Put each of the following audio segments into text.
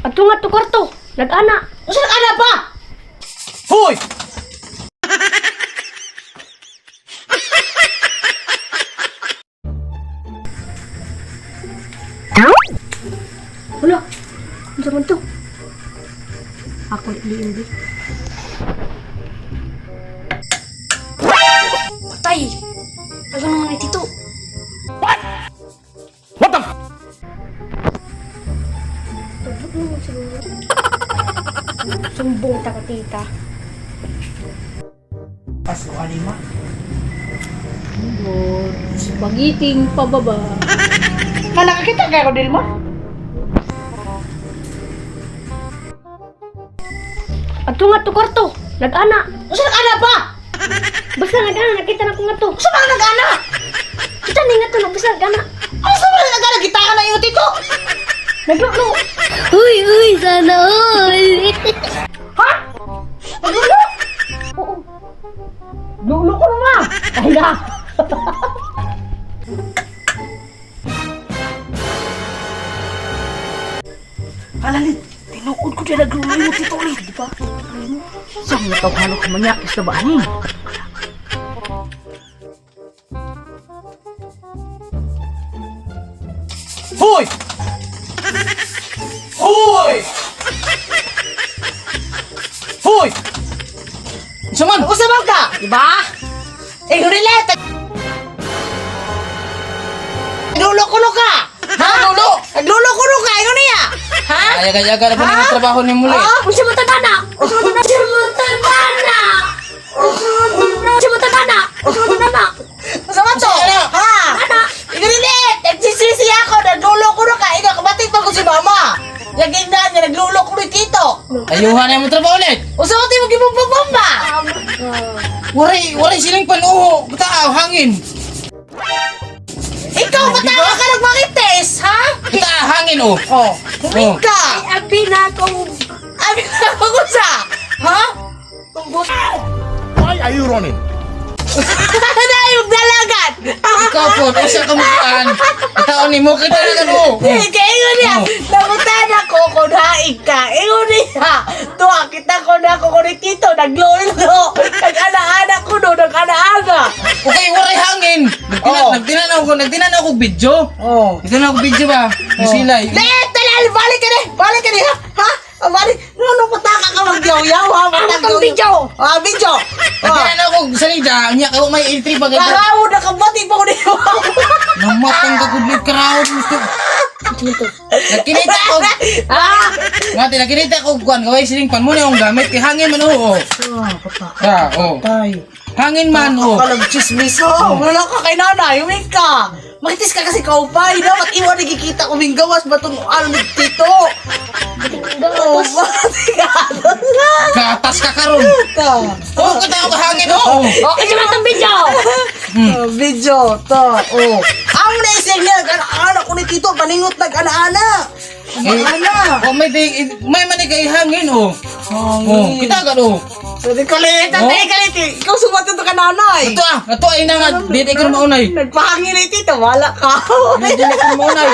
Ato nga to kwarto. Nag-ana. Usa nag-ana pa? Hoy! Wala. Unsa man to? Ako liin di. Patay. Ano naman ni Tito? What? What the f- Tubog naman siguro. Sumbong ta ka, tita. Paso alima. Spagiting pababa. Malakakita kay ko mo? Ato nga to kwarto. Nag-ana. Usa nag-ana pa? Basta nag-ana. Nakita na ko nga to. Usa man nag-ana? Kita ni nga to. Basta nag-ana. Usa man nag-ana kita ka na imo tito? Naglulo. Uy, uy, sana all. Ha? Naglulo? Oo. Lulo ko na. Ay na. Alalit, tinuod ko dyan naglulo mo tito ulit, di ba? Saan mo tawhalo ka manyakis na ba ani? Hoy! Hoy! Hoy! Unsa man? Usa man ka, di ba? Eh, relate. Naglulo kuno ka. Ha? Lulo! Naglulo kuno ka, ino niya. Ha? Ayaga-yaga na po ng trabaho ni muli. Ah? Unsa man tagana? Unsa man tagana? Unsa man tagana? Unsa man tagana? Unsa man tagana? Usa man to? Ha? Ana. Ino relate. Nagsisisi ako, naglulo kuno ka. Ikaw, kabating pa ko si mama. Yaging na niya, naglulo kuno yung tito. Ayuhan na mo trabaho ulit. Usa man tayo magibomba-bomba. Waray, waray silang panuho. Bata, hangin. Ikaw, bata ka nagmakites, ha? Bata, hangin oh. Oh, huming ka. Abi na akong Abi na ako sa. Ha? Why are you running? Dahil magdalagan. Ikaw po, usa ka mukaan. Taon ni mo kita na gano. Kaya ingon niya, namutan ako kung haig ka. Ingon niya, tuwa kita ko na ako ko ni Tito, naglolo. Nag-ana-ana ko no, nag-ana-ana. Okay, waray hangin. Oo. Nagtinanaw ko, nagtinanaw ko video. Oh. Nagtinanaw ko video ba? Yung silay. Let, talal, balik ka na, balik ka na, ha? Ha? Ah, balik. No, no, pataka ka magyaw-yaw, ha? Ano tong video? Ah, video. Ah. Nagtinanaw ko salida, unya kay may entry pa ganda. Kakaw na kabati pa ko niyo. Namatang ka kudlit karawon gusto. Nagkinita ko. Ah! Nga nakinita ko kuan gaway siling pan mo na yung gamit kay hangin man oo. Ha, oh. Tay. Hangin man oh. Kalag chismis ho. Wala ka kay nanay, uming ka. Makitis ka kasi kaupay. Dapat iwan nagkikita kuming gawas ba itong ano ni tito? Oh, ba't gatos na? Gatas ka karon. Ka. Oh, kita ko hangin oh. Unsa man tong video? Oh, video, to. Oh. Ang naisig niya, nag-ana ko ni tito, paningot nag-ana-ana. Ana. Oh, may di, may man kay hangin oh. Oh, kita ka oh. Sabi ko ulit, tatay ka ulit. Ikaw sumatot ka nanay. Ato ah, ato ay na nga dili ko na maunay. Nagpahangin ni tito, wala ka. Dili ko na maunay.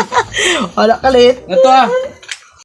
Wala ka lit. Ato ah.